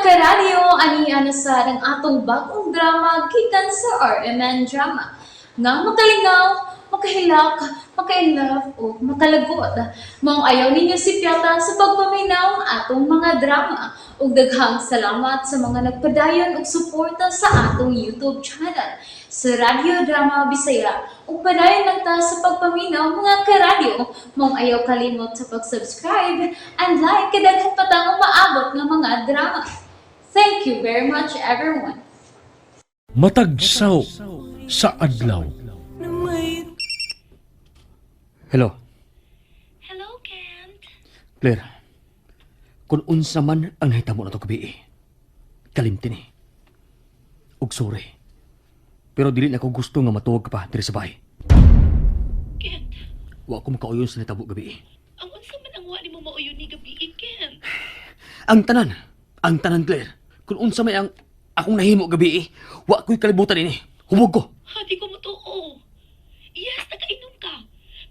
Karadyo, ani na sa ang atong bagong drama gikan sa RMN Drama. Nga makalingaw, makahilak, maka-inlove o makalagot. Maong ayaw ninyo sipyata sa pagpaminaw ang atong mga drama. Ug daghang salamat sa mga nagpadayon og suporta sa atong YouTube channel sa Radyo Drama Bisaya. Ug padayon lang ta sa pagpaminaw, mga karadyo. Maong ayaw kalimot sa pag-subscribe and like kay daghan pa tang umaabot nga mga drama. Thank you very much, everyone. Matagsaw sa adlaw. Hello, Hello, Kent. Claire. Kung unsa man ang nahitamo na to gabi, eh, kalimti ni. Ug sorry. Pero dili na ko gusto nga matuwag ka pa diri sa bahay. Kent, Wa ko makauyon sa nahitabo gabi, eh. ang unsa man ang wa nimo mauyon ni gabi, eh, Kent. Ang tanan, Claire. Kung unsa may ang akong nahimo gabi, eh, wa ko'y kalibutan ini. Hubog ko. Ha, di ko matuo. Yes, nakainom ka.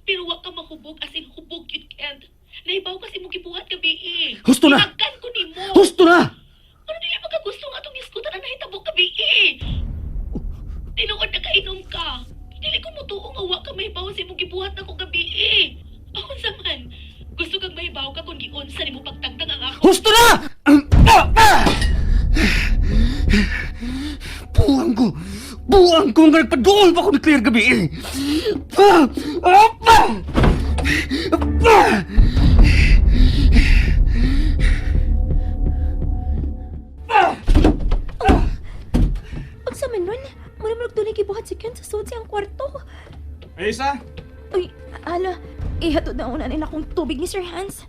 Pero wa ka mahubog, as in hubog yun, Kent. Nahibaw kasi mo gibuhat gabi, eh. Husto na! Hinagkan ko nimo. Husto na! Ano dili makagusto nga atong iskutan ang nahitabo gabi, eh. Tinuod nakainom ka. Dili ko mutuo nga wa ka mahibaw sa imong gibuhat nako gabi, eh. Ang unsa man? Gusto kang mahibaw ka kung giunsa nimo pagtangtang ang ako. Husto na! Ah! Ah! Buang ko! Buang ko nga nagpaduol pa ko ni Claire gabi, eh. Ah! Ah! Ah! Ah! Unsa man nun? Mura man og dunay gibuhat si Ken sa sud siyang kwarto. Ay, isa! Uy, ala, ihatod na una nila akong tubig ni Sir Hans.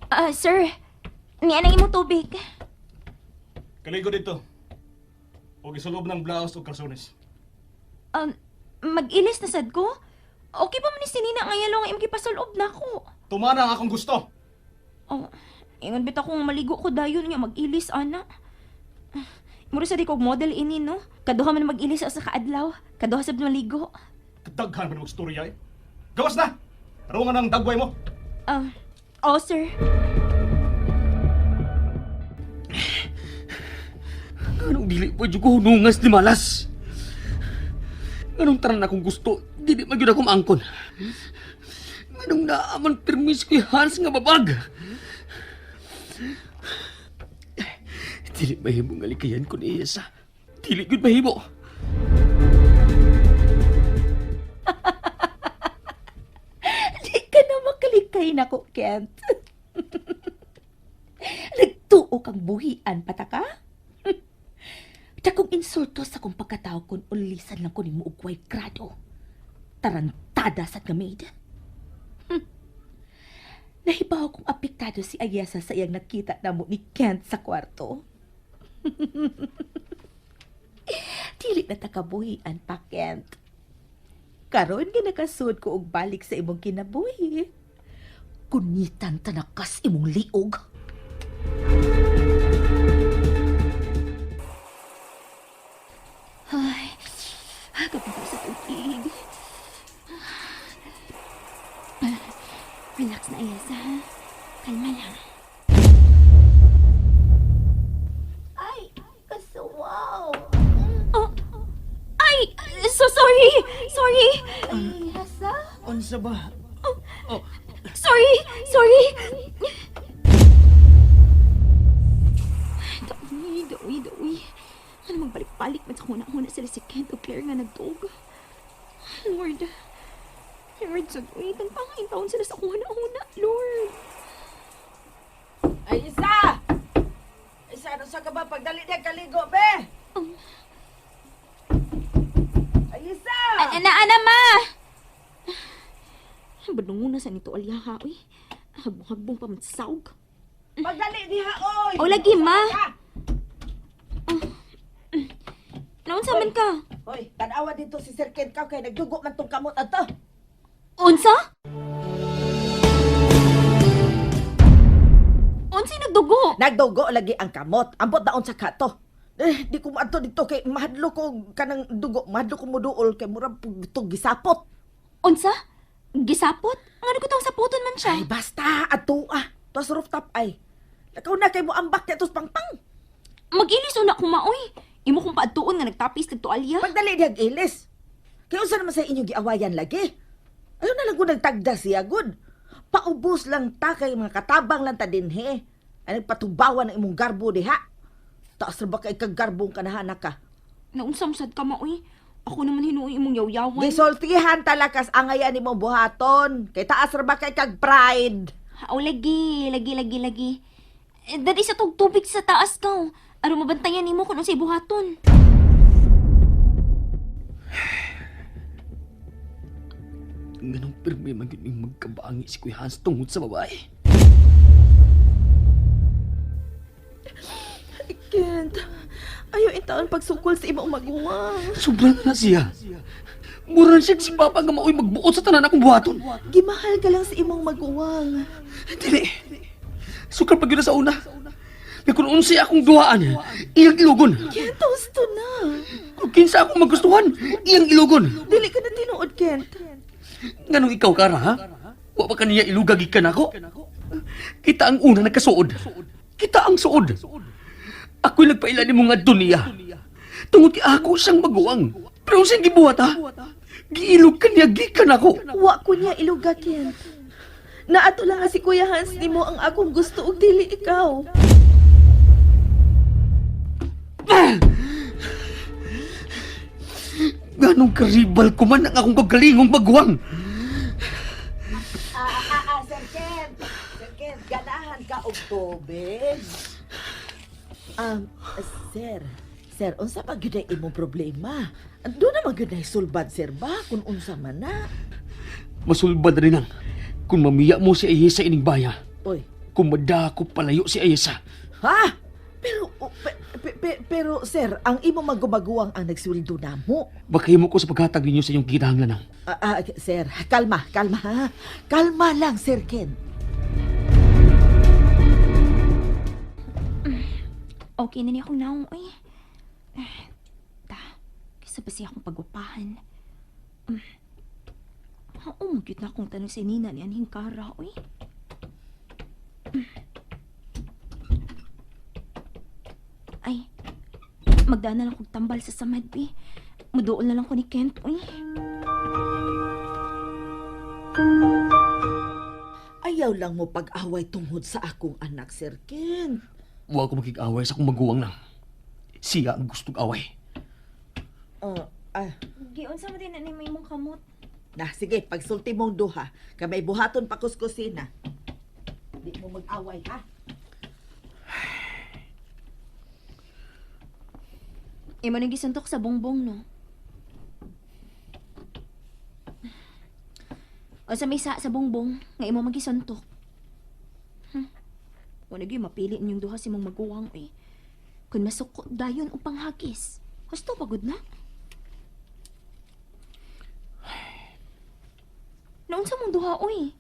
Ah, sir. Niya na imong tubig. Kaligo dito. O gisulob ng blouse o kalsones. Mag-ilis na sad ko. Okay pa man ni si Nina nga yalo nga imong gipasulob na ako. Tumana ang akong gusto. Oh, ingon bitaw kung maligo ko dayon nga mag-ilis ana. Mura sa di kog model ini, no? Kaduha man mag-ilis sa kaadlaw. Kaduha sab maligo. Kadaghan pa na magstorya eh. Gawas na! Tarungan ang dagway mo. Ah, oh, sir. Anong dili pa dyan ko hunungas ni Malas? Anong taran akong gusto, dili man gyud ako maangkon. Anong naaman permis ko Hans nga babag? Dili mahimo nga likayan ko ni Isa. Dili gyud mahimo. Di ka na makalikay na ko, Kent. Nagtuo kang buhian, pataka? Dakong insulto sa kong pagkatao kung ulisan lang ko ni Muugway Grado. Tarantada sa gamid. Nahibaw kong apektado si Ayesa sa iyang nakita na mo ni Kent sa kwarto. Dili na takabuhian pa, Kent. Karon nga nakasud ko og balik sa imong kinabuhi. Kunitan tanakas imong liog. Ay, kapag sa tubig. Relax na, Ayesa, ha? Kalma lang. Ay, kasuwaw. Oh, ay! So sorry! Sorry! Ay, hasa. Unsa ba? Sorry! Sorry! Dawi, dawi, dawi. Ano magbalik-balik man sa huna-huna sila si Kent o Claire nga nagdog. Lord. Lord, sa uy, tagpangain taon sila sa huna-huna. Lord. Ay, isa! Isa, ano sa ka ba? Pagdali niya kaligo, be! Ay, isa! Ana, ana, ma! Badungo na sa nito alyaha, uy. Hagbong-hagbong pa man sa saog. Pagdali niya, oy! O, lagi, ma. Ka! Naunsa man ka? Hoy, tanawa dito si Sir Ken ka kay nagdugo man tong kamot ato. Unsa? Unsay nagdugo? Nagdugo lagi ang kamot. Ambot daon sa kato. Eh, di ko maadto dito kay mahadlo ko kanang dugo, mahadlo ko moduol kay murag pug to gisapot. Unsa? Gisapot? Ngano ko tong saputon man siya? Ay, basta ato ah. Tuas rooftop ay. Lakaw na kay mo ambak niya tos pangpang. Mag-ilis una ko maoy. Imo kong paadtuon nga nagtapis kag tualya. Pagdali dihag ilis. Kaya unsa naman sa inyo giawayan lagi? Ayaw na lang ko nagtagda siya, good. Paubos lang ta kay mga katabang lang ta dinhe. Ay nagpatubawan ang imong garbo diha. Taas ra ba kay kagarbong kanahanak ka? Naunsam sad ka maoy. Ako naman hinuoy imong yawyawan. Gisultihan talakas angayan nimo buhaton. Kay taas ra ba kay kag pride? Aw, lagi, lagi, lagi, lagi. Eh, dali sa tug tubig sa taas ka. Oh. Aron mabantayan nimo kung unsay buhaton. Nganong pirmi man gyud ning magkabaangi si Kuya Hans tungod sa babae. Kent, ayaw intaon pagsukol sa imong maguwang. Sobra na na siya. Mura na siya si Papa nga maoy magbuot sa tanan akong buhaton. Gimahal ka lang sa imong maguwang. Dili. Sukar pag yun na sa una. Nga kung unsay akong duhaan, iyang ilugon. Kent, husto na. Kung kinsa akong magustuhan, iyang ilugon. Dili ka na tinuod, Kent. Nganong ikaw kara, ha? Wa pa kaniya ilugag ikan ako? Kita ang una nagkasuod. Kita ang suod. Ako'y nagpaila nimo nga niya. Tungod kay ako siyang maguwang. Pero siyang gibuhat, ha? Giilog ka niya, gikan ako. Wa ko niya iluga, Kent. Naato lang nga si Kuya Hans nimo ang akong gusto ug dili ikaw. Ganong karibal ko man ang akong kagalingong maguwang. Sir Kent. Sir Kent, ganahan ka og tubig. Sir, sir, unsa pa gyud ay imong problema? Doon na gyud ay sulbad, sir ba? Kung unsa man na. Masulbad rin ang kung mamiya mo si Ayesa ining baya. Oy, Kung madako palayo si Ayesa. ha? Pero, oh, pero, sir, ang imong magumaguwang ang nagsweldo namo. Baka himo ko sa paghatag ninyo sa inyong kinahanglan. Sir, kalma, kalma, ha? Kalma lang, Sir Ken. Okay na niya akong naong, uy. Eh, Ta, kaysa ba siya akong pagwapahan? Mm. Ha, umugyot na akong tanong si Nina ni Anhing Kara, uy. Ay, magdaan na lang kong tambal sa samad, bi. Muduol na lang ko ni Kent, uy. Ayaw lang mo pag-away tungod sa akong anak, Sir Ken. Huwag ko makig-away sa akong maguwang lang. Siya ang gustong away. Oh, ah, Giunsa mo din na may imong kamot. na, sige, pagsulti mong duha. Kay may buhaton pa kus kusina. Di mo mag-away, ha? Imo nang gisuntok sa bongbong, no? O sa may sa bongbong, nga imo magisuntok. Wala gyud mapili ninyong duha si mong maguwang, eh. Kung masuko dayon upang hagis. Husto pagod na. Naunsa mong duha, oy.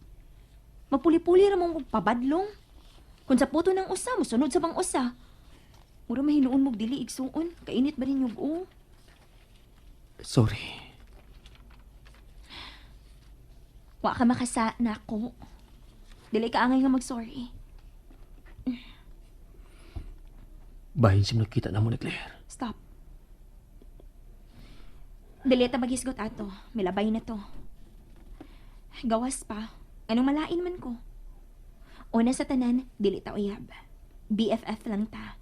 Mapuli-puli ra mong pabadlong. Kung sa puto ng usa, mosunod sa bang usa. Mura mahinuon mog dili igsuon. Kainit ba rin yung o? Sorry. Wa ka makasa na ako. Dili ka angay nga mag-sorry. Bahin siya nakita na mo ni Claire. Stop. Dili ta maghisgot ato. Milabay na to. Gawas pa. Anong malain man ko. Una sa tanan, dili ta uyab. BFF lang ta.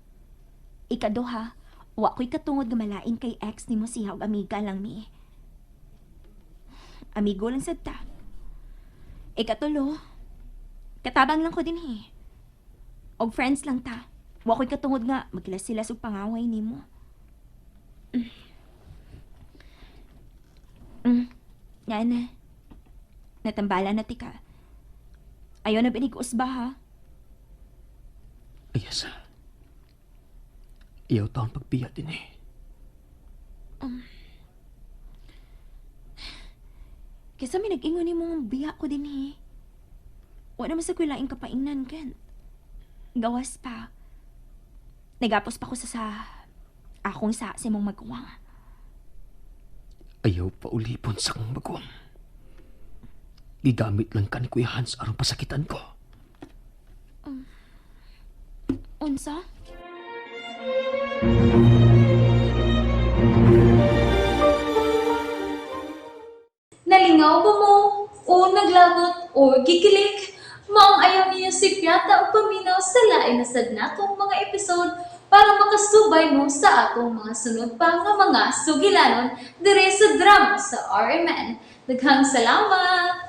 Ikaduha, wa ko'y katungod nga malain kay ex nimo siya og amiga lang mi. Amigo lang sad ta. Ikatulo, katabang lang ko din eh. Og friends lang ta. Wa ko'y katungod nga magkila sila sa pangaway nimo. Nga na. Natambala na tika. Ayaw na binig usba ha. Ayesa. Iyaw taon pagpiya din eh. Kesa may nag-ingon nimo nga biya ko din eh. Wa naman sa kuy laing kapaingnan, Kent. Gawas pa. Nagapos pa ko sa akong sa imong maguwang. Ayaw pa ulipon sa kong maguwang. Gigamit lang ka ni Kuya Hans aron pasakitan ko. Unsa? Nalingaw ba mo? O naglagot o gikilig? Maong ayaw niyo si Piata o paminaw sa lain na sad natong mga episode para makasubay mo sa atong mga sunod pa nga mga sugilanon dire sa drama sa RMN. Daghang salamat!